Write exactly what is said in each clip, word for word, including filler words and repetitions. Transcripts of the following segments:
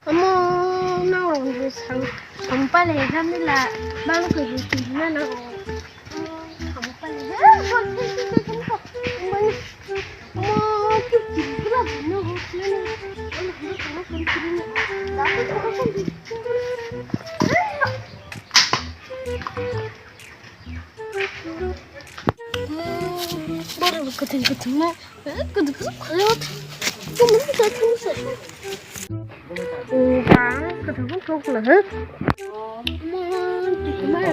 Amo nang rong bu sang sampale jamila bang ko bu tina na. Borok bo kwthwng kwthwng ma, kwthwng kwthwng khaio. Tumung kwthwng sa. Ba kwthwng kwthwng khaio. Mo ma ka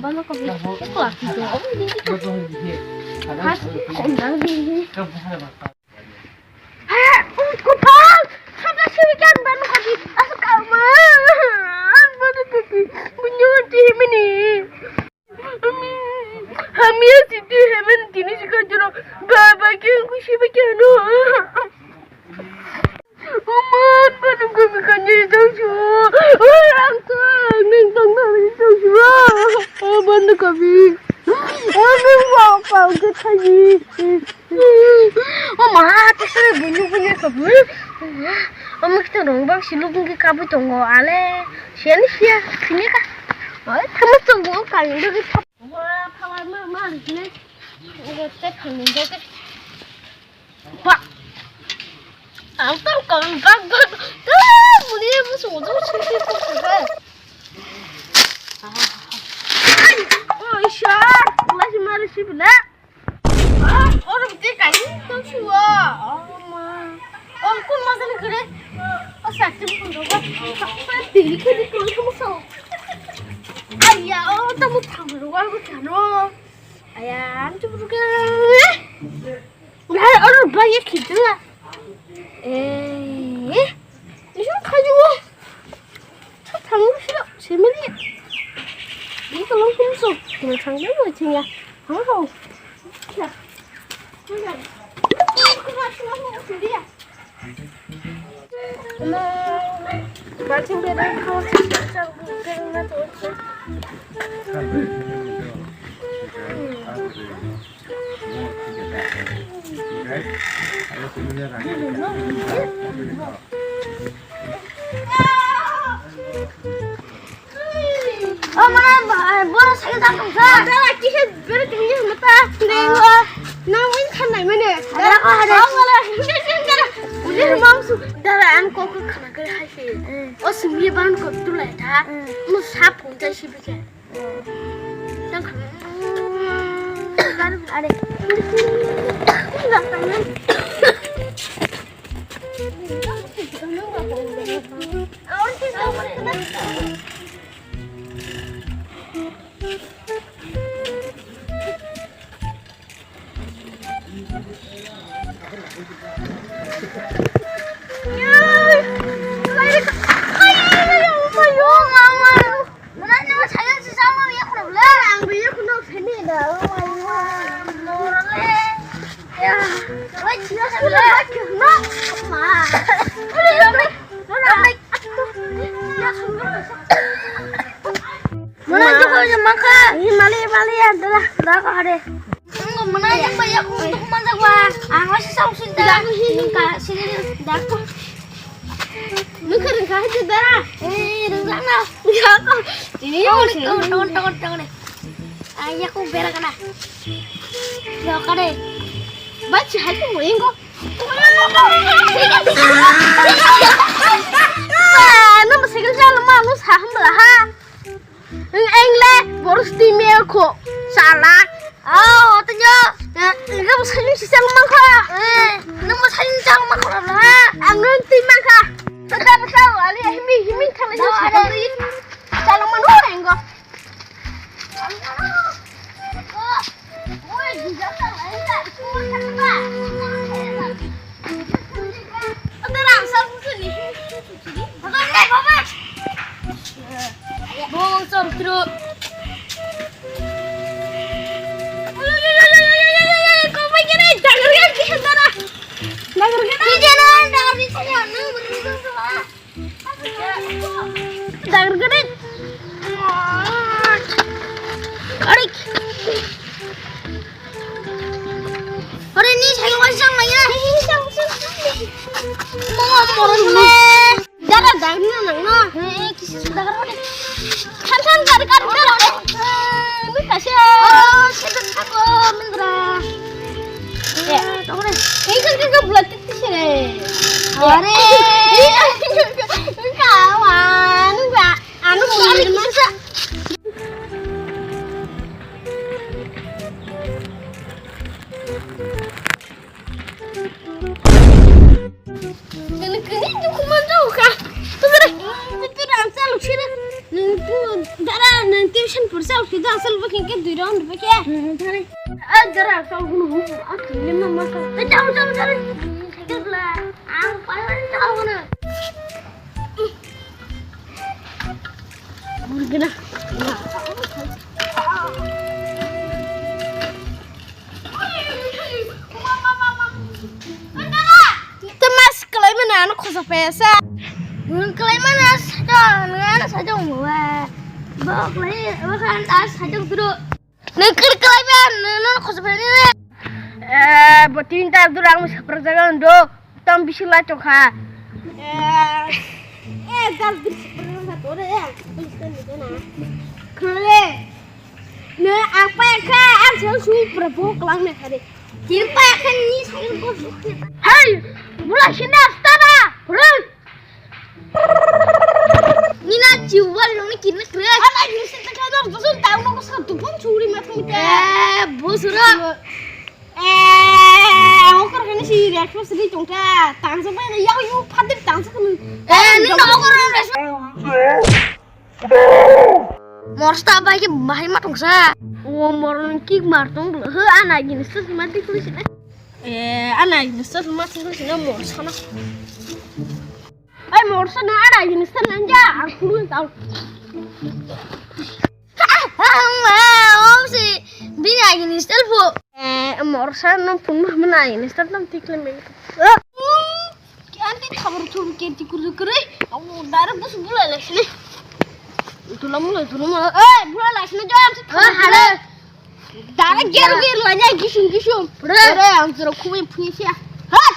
bana ko ko ko. Has ko na ni. Hai, ut ko pal. Sabda siwi kan ban ko di. Asu ka ma. Ban ko di. Bunyu ti mini. Hami asi ti hemen tini si ka jero. Baba ke ku si ba ke no. Umat ban ko mi ka ni dong su. Orang ko ni dong na ni dong su. Ban ko bi. Ani wa pa ke thai. O ma, tesa bunyu bunyu kabui. O ma, kita rong bang siluk ngi kabui tongo ale. Siani sia, sini ka. Oi, thamas tongo kami ngi thap. Wa, phawa ma, ma, sini. Ngi tek kami ngi tek. Ba. Ang tang kami bag bag. Ta, buni musu musu sini ko ko. Ai, oi, shar. Lagi mari si bela. Ah, oro bwtwi kaisa tong suo. Oh, ma. Oh, kun ma jani kare? Oh, sakti kun rogo. Sa, sa, tiri khe di kun rogo sa. Aiya, oh, tamo thang rogo, ang kano. Aiya, ang tu rogo. Lah, oro ba ye khitu. Eh, isun khaju. Thangwi siro, semili. Ini tolong kum so. Tolong thangwi mo chinga. Hang hau. Ya. Bathing beda kau sih, cak, cak, cak, cak. O mana, bora cycle tang tong sa. Dara kisa bere kini mata. Neng o. Nang win khan nai mane. Dara ko hare. Uli mam su. Dara an ko ko khana kare hai se. O simi ban ko tu lai ta. Mu sap phone tai si bike. Mali, mali, ya, dah, dah, kok ada. Ang mana yang banyak untuk masak, Wak? Ang masih sama sih, dah. Enggak, sini, dah. Lu keren kah aja, dah? Eh, dah sana. Ya, kok. Ini yang sih. Tangan, tangan, tangan, tangan. Ayah, aku berak, kena. Ya, kade. Baca hati mau yang kok. Anu masih kerja lemah, lu saham lah, ha? Eng le, boros timel ko, salak. Oh, tenyo. Enggak bisa ni sisal mangka. Eh, nang bisa ni sisal mangka lah. Ang nang tim mangka. Tata pasal ali himi himi kami ni sisal. Sisal manu enggak. Dagor gede. Arik. Ore ni sai wansang maya. Mo mo mo. Dara Dagna nangno. Eh, kisi sudah karo de. Kan kan kar kar kar de. Nung kase. Oh, sedang tako mendra. Eh, tongre. Ini kan juga bulat titis ya. Are. Kawan, enggak. Anu bulat kisa. Nini kini dukuman jauh ka. Tunggu deh. Itu dah asal sini. Nini tu dara nanti usian pursa usian asal pakai ke dua round pakai. Ah, dara asal gunu. Ah, kini mama ka. Eh, jauh, jauh, jauh. Sakit lah. Ang paling jauh na. Burgana. Tamas kalaimani ano khosa pesa. Nung kalaimani saja, nung ano saja mo. Bo kalai, bo kan as saja dulu. Nung kiri kalai ban, nung no khosa pesa ni. Eh, bo tin ta durang sapra jaga ndo. Tam bisi lai tongkha. Eh, eh, dal bisi sapra jaga to re. Bisi kan ni na. Kale. Ne, ang payakha, ang sel sui pura bo klang ne khare. Kiri payakha ni sayang ko. Hey, mula sina stana. Run. Nina jiwal nong ni kiri kre. Ana ni sita ka dong, dusun tau nong ko sa dupon churi ma thong te. Eh, bosura. Eh, okor kene si reaction sri tongkha. Tangsa bai ya yu phadir tangsa kunu. Eh, ni na okor reaction. Morsta bai ke bahai ma tongsa. O moron kick mar tong bla. He ana gini sus ma di kuli sina. Eh, ana gini sus ma di kuli sina morsa na. Ai morsa na ana gini sus na ja. Aku tau. Ama, om si bini agini stel pho. Eh, morsa no phun ma mana agini stel tam tik le me. Ki anti thabur thum ke ti kur kur. Aw dara bus bula le sini. Tula mula tula mula. Eh, bula le sini jam si. Hale. Dara ger ger la nya gisum gisum. Bre. Bre, ang jero khumui phuisi. Hat.